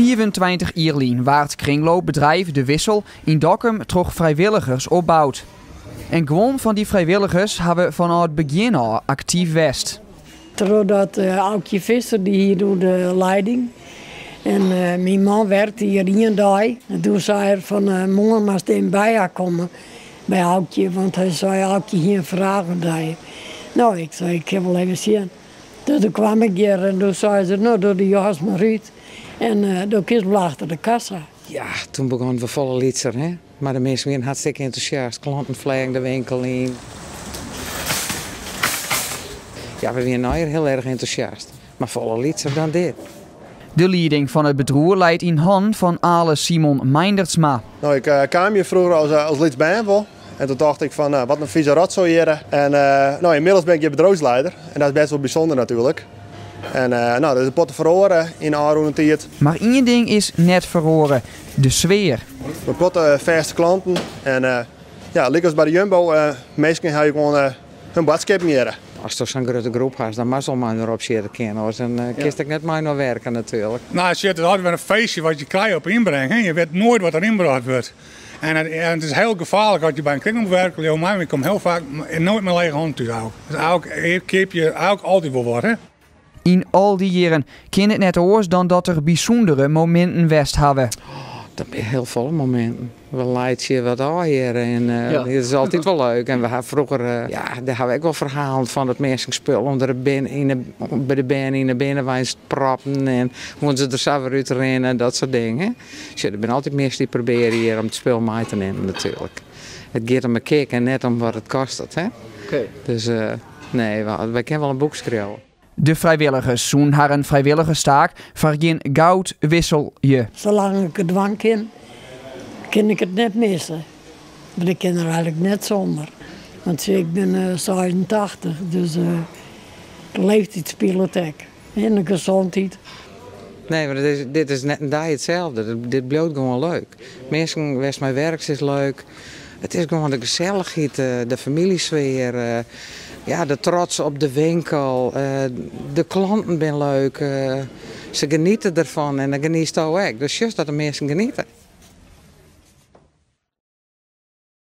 25 jier lyn waard kringloopbedrijf De Wissel yn Dokkum troch frijwilligers opboud. En guon fan dy frijwilligers hawwe fanôf it begjin ôf aktyf west. Trochdat Aukje Visser, dy hie doe de leiding. En myn man werkte hjir ien dei. En doe sei er fan moarn moatst even by har komme, by Aukje, want hy sei Aukje hie in fraach oan dy. No, ik sei ik kin wol even sjen. Dus doe kwam ik hjir en doe sei se, no doch de jas mar út en do kinst wol achter de kassa. Ja, toen begonnen we folle lytser, hè. Mar de minsken wienen hartstikke entûsjast. Klanten fleagen de winkel yn. Ja, we wienen allegear hiel erch entûsjast. Mar folle lytser dan dit. De lieding fan it bedriuw leit yn hannen fan Ale Simon Meindertsma. No, ik kaam hjir froeger as lyts bern wol. En toen tocht ik fan, wat in vieze rotzooi hjir. En no, ynmiddels bin ik hjir bedriuwsleider. En dat is best wol bysûnder natuerlik. En no, der is in protte feroare yn de ôfrûne tiid. Mar ien ding is net feroare, de sfear. In protte fêste klanten en ja, lykas by de Jumbo, minsken helje gewoan hun boadskippen hjir. Asto sa'n grutte groep hast, dan moatst wol mei inoar opsjitte kinne, oars dan kinst ek net mei inoar werke natuerlik. No, it is altyd wer in feestje wat je krije op ynbring. Hè? Je wit noait wat der ynbrocht wurdt. En it is hiel gefaarlik as je by in kringloopwinkel leau my, ik kom hiel faak noait mei lege hannen thús eigentlik. Dus eigentlik keapje je eigentlik altyd wol wat. Hè? Yn al dy jierren kin it net oars dan dat der bysûndere mominten west hawwe. Dat binne hiel folle mominten. We laitsje wat ôf hjir en it is altyd wol leuk. En we ha froeger, ja, dêr ha we ek wol ferhalen fan dat minsken spul ûnder de bin, yn de, by de bern yn de binnenwein proppen en woene se der sa wer út rinne, dat soart dingen. Sjoch, der binne altyd minsken dy't probearje hjir om it spul mei te nimmen natuerlik. It giet om 'e kick en net om wat it kostet. Hè? Dus nee, wy kinne wol in boek skriuwe. De frijwilligers soenen harren frijwilligerstaak foar gjin goud wisselje. Salang ik it dwaan kin, kin ik it net misse. Want ik kin der eigenlik net sûnder. Want sjoch, ik bin 86, dus de leeftiid spilet ek. En de gezondheid. Nee, mar dit is net in dei itselde. Dit bliuwt gewoan leuk. Minsken wêr'tst mei werkst is leuk. It is gewoan de gesellichheid, de famyljesfear, ja, de trots op de winkel. De klanten binne leuk. Se geniete derfan en dan genietsto ek. Dus sjochst dat de minsken geniete.